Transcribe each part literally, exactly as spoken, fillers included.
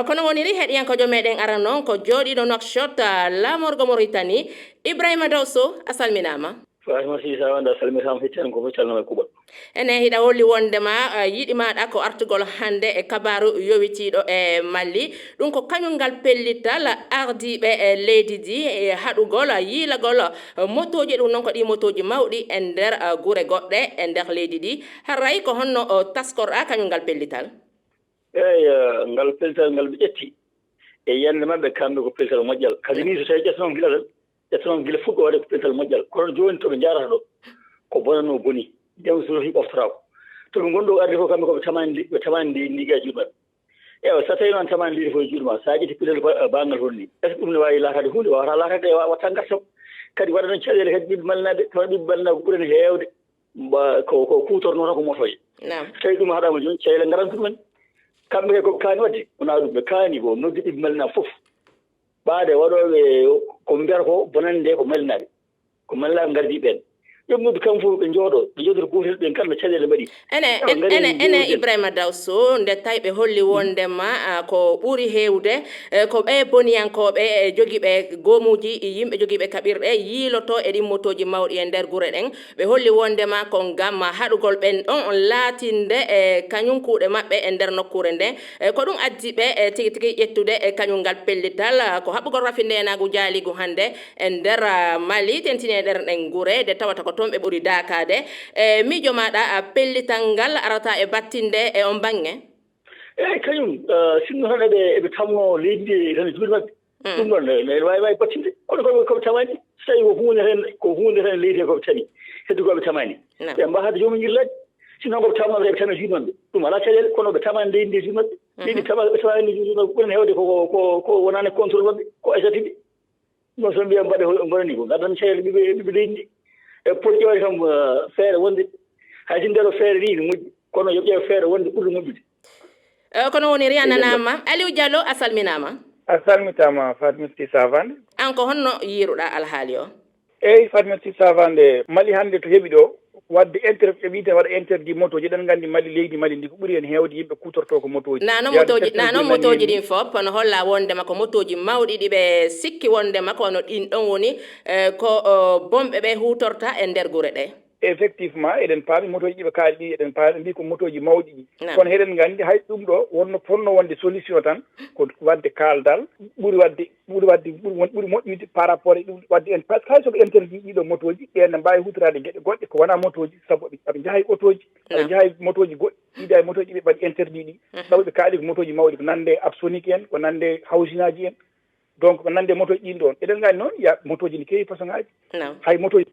Kono woniri heɗiyankoojo meɗen arano ko jooɗiiɗo Nouakchott, ah, laamorgo Mauritanie, Ibrahima Dawso, a salminaama. Fatima Sisa wanda salmi kam hitten ko fof calnama e kuɓal. Ene hiɗa holli wondema, ah, yiɗi maɗa ko artugol hannde e kabaaru yowitiiɗo e Mali. Ɗum ko kañum ngal pellital ardiiɓe e leydi ndi e haɗugol, ah, yiilagol, ah, motooji, ɗum noon ko ɗi motooji mawɗi e nder, ah, gure goɗɗe e nder leydi ndi. Haray ko honno, oh, taskorɗa kañum ngal pellital? Eey, eh, ngal pellital ngal ɓe ƴetti e yiyannde maɓɓe, kamɓe ko pellital moƴƴal. Kadi ni, so tawi ƴettanooma gila tan, ƴettanooma gila fuɗɗoore ko pellital moƴƴal. Kono jooni to ɓe njaarata ɗo, ko bonannoo boni. Ndeen so rokii ɓoftoraako. To ɓe ngoni ɗo arde fof, kamɓe ko ɓe tamaani ndi, ɓe tamaani ndi, ndi ga e juuɗe maɓɓe. Ewa, so tawii noon tamaani ndi fof e juuɗe ma, so a ƴetti pellital ba-, banngal hono ni, est-ce que ɗum ne waawi laataade huunde? Waawata laataade, wa-, waɗta ngartam. Kadi waɗa noon caɗeele kadi ɓiɓɓe malnaaɓe, tawa ɓiɓɓe malnaaɓe ko ɓurani heewde. Mba-, ko, ko kuutornoo tan ko motooje. Naam. So tawii ɗum haɗaama jooni, caɗeele ngaran ɗumen. Kamɓe kay ko ɓe kaani waɗde, wonaa ɗum ɓe kaani, ko noddi ɓiɓɓe malnaaɓe fof. Ɓaade waɗooɓe ko ɓe mbiyata ko bonannde nde ko malnaaɓe. Ko malnaaɓe ngardi ɓeen. Ɓe noddi kamɓe fof, ɓe njooɗo, ɓe njooɗoto gootel, ɓe ngarda caɗeele mbaɗi. Ene, Ewa, en-, ngari ene, ene, jooɗoɗen. Ibrahima Dawso, nde tawi ɓe holli wondema, ah, ko ɓuri heewde, eh, ko ɓe boniyankooɓe, eh, jogiiɓe goomuuji, yimɓe jogiiɓe kaɓirɗe, yiiloto e ɗin motooji mawɗi e nder gure ɗen. Ɓe holli wondema ko ngam haɗugol ɓen ɗon laatinde e kañum kuuɗe maɓɓe e nder nokkuure nden. E ko ɗum addi ɓe, e, tigi tigi ƴettude e kañum ngal pellital, a, ko haɓugol rafi ndeenaagu jaaliigu hannde e nder, a, Mali, tentini e nder ɗen gure, nde tawata ko toon ɓe ɓuri daakaade. E miijo maaɗa, a, pellital ngal arata e battinde e on baŋŋe? Eey, kañum, a, sinno tan eɓe, eɓe tamno leydi ndi tan e juuɗe maɓɓe. Mm. Ɗum ɗon ne, ne waawi, waawi battinde. Kono ko, ko ɓe tamaani, so tawi ko huunde tan, ko huunde tan leydi he ko ɓe tami. Heddi ko ɓe tamaani. Naam. Ɓe mbaɗa hade joomum yirlaade. Sinno ko ɓe tamaani, ɓe tamaani juuɗe maɓɓe. Ɗum alaa caɗeele, kono ɓe tamaani leydi ndi juuɗe maɓɓe. Mhm. Leydi tama-, ɓe tamaani ndi juuɗe maɓɓe. Ɓurani heewde ko, ko, ko, ko wonaani contrôle maɓɓe, ko esati ɓe. Ɗum so mbiya mbaɗe hono, mbaɗani ko. Ngaddan caɗeele ɓiɓɓe, ɓiɓɓe leydi ndi. E poɗɗi waɗi kam, eh, feere wonde. Hay si ndero feere ni ne moƴƴi. Kono yo ƴeew feere wonde ɓurɗo moƴƴude. Eh, kono woni ri a nanaama. Aliou Diallo, a salminaama. A salmitaama, Fatimata Sisa Wande. An ko honno yiiruɗaa alhaali o? Eey, Fatimata Sisa Wande, Mali hannde to heɓi ɗo, waɗde inter-, ɓe wiiten waɗa interdit motooji. Eɗen nganndi Mali, leydi Mali ndi ko ɓuri heen heewde yimɓe kuutortoo ko motooji. Na noon motooji, na noon motooji ɗin fof, no holla wondema ko motooji mawɗi ɗi ɓe sikki wondema ko no ɗin ɗon woni, eh, ko, oh, bomɓe ɓe huutorta e nder gure ɗe. Effectivement, eɗen paami motooji ɗi ɓe kaali ɗi, eɗen paami, ɓe mbii ko motooji mawɗi ɗi. Naam. Kono heɗen nganndi hay ɗum ɗo wonno, fotno wonde solution tan, ko waɗde kaaldal, ɓuri waɗde, ɓuri waɗde, ɓuri won-, ɓuri moƴƴude par rapport e ɗum, waɗde en, par ce que hay so ɓe interdit ɗiɗo motooji, ɓe ne mbaawi huutoraade geɗe goɗɗe ko wonaa motooji, sabu ɓe, ɓe njahay otooji, ɓe Naam. njahay motooji goɗɗi, ɗiɗa e motooji ɓe mbaɗi interdit ɗi, Mhm. sabu ɓe kaali ko motooji mawɗi, ko nande Apsonic en, ko nande Hausinaaji en. Donc, ko nande motooji ɗin ɗon. Eɗen nganndi noon, ya motooji ne keewi façon ŋaaji. Naam. Hay motooji,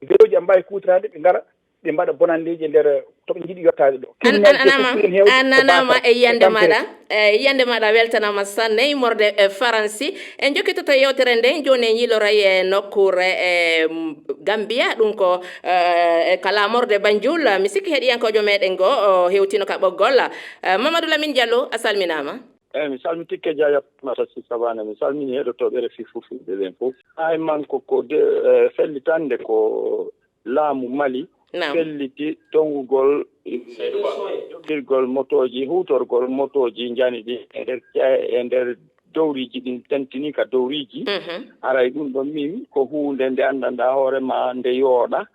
véloji aɓe mbaawi kuutoraade, ɓe ngara, ɓe mbaɗa bonanndeeji e nder to ɓe njiɗi yottaade ɗo. An, an, Criminalité fof ɓuri heen heewde a ko nanaama Bamako, e yiyannde e Bamako. Maaɗa, e yiyannde maaɗa weltanaama sanne, immorde e Faransi. En jokkitoto yewtere nden, jooni en yiiloray e nokkuure e, mm, Gambia, ɗum ko, eh, e ka laamorde Banjul. Mi sikki heɗiyankoojo meɗen ngo, o hewtino ka ɓoggol. Eh, Mamadou Lamine Diallo, a salminaama. Eey, mi salmitikke Jaaja Fatimata Sisa Wande, mi salmini heɗotooɓe R F I fulfulde ɓen fof. Hay man ko, ko de, eh, fellitande ko laamu Mali Naam. felliti tongugol, jogirgol motooji, huutorgol motooji njani ɗi e nder ce-, e nder dowriiji ɗin, tentini ka dowriiji. Mhm. Haray ɗum ɗon min ko huunde nde anndanɗaa hoore ma nde yooɗa.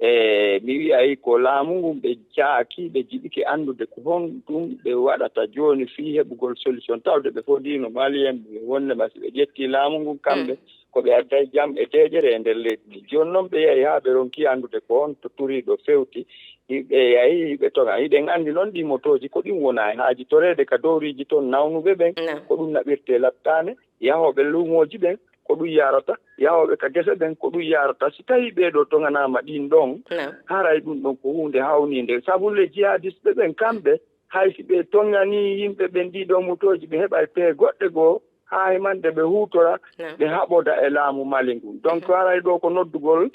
E mi wi'ay ko laamu ngun ɓe jaaki, ɓe jiɗike anndude ko honɗum ɓe waɗata jooni fii heɓugol solution. Tawde ɓe fof diino Malien ɓe wonde ma si ɓe ƴetti laamu ngun kamɓe, Mm. ko ɓe adday jam e deeƴere e nder leydi ndi. Jooni noon ɓe yahi haa ɓe ronki anndude ko honto turiiɗo fewti. Hiɓe yahi, hiɓe toŋa. Hiɗen anndi noon ɗi motooji ko ɗin wona e haaji toreede ka dowriiji toon nawnuɓe ɓen. Naam. Ko ɗum naɓirtee lattaane, yahooɓe luumooji ɓen, ko ɗum yaarata, yahooɓe ka gese ɓen, ko ɗum yaarata. Si tawii ɓee ɗoo toŋanaama ɗin ɗon, Naam. haray ɗum ɗon ko huunde hawniinde. Sabu le jihadiste ɓen kamɓe, hay si ɓe toŋanii yimɓe ɓen ɗii ɗoo motooji, ɓe heɓay pee goɗɗe goo, haa himande ɓe huutora, Naam. ɓe haɓoda e laamu Mali ngun. Donc, Mhm. haray ɗoo ko noddugol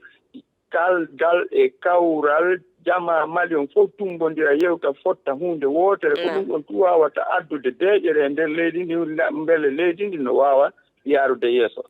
kaldal e kawral jamaa Mali on fof tummbondira, yewta, fotta huunde wootere. Ko Naam. ɗum ɗon tun waawata addude deeƴere e nder leydi ndi, mbele leydi ndi no waawa yaarude yeeso.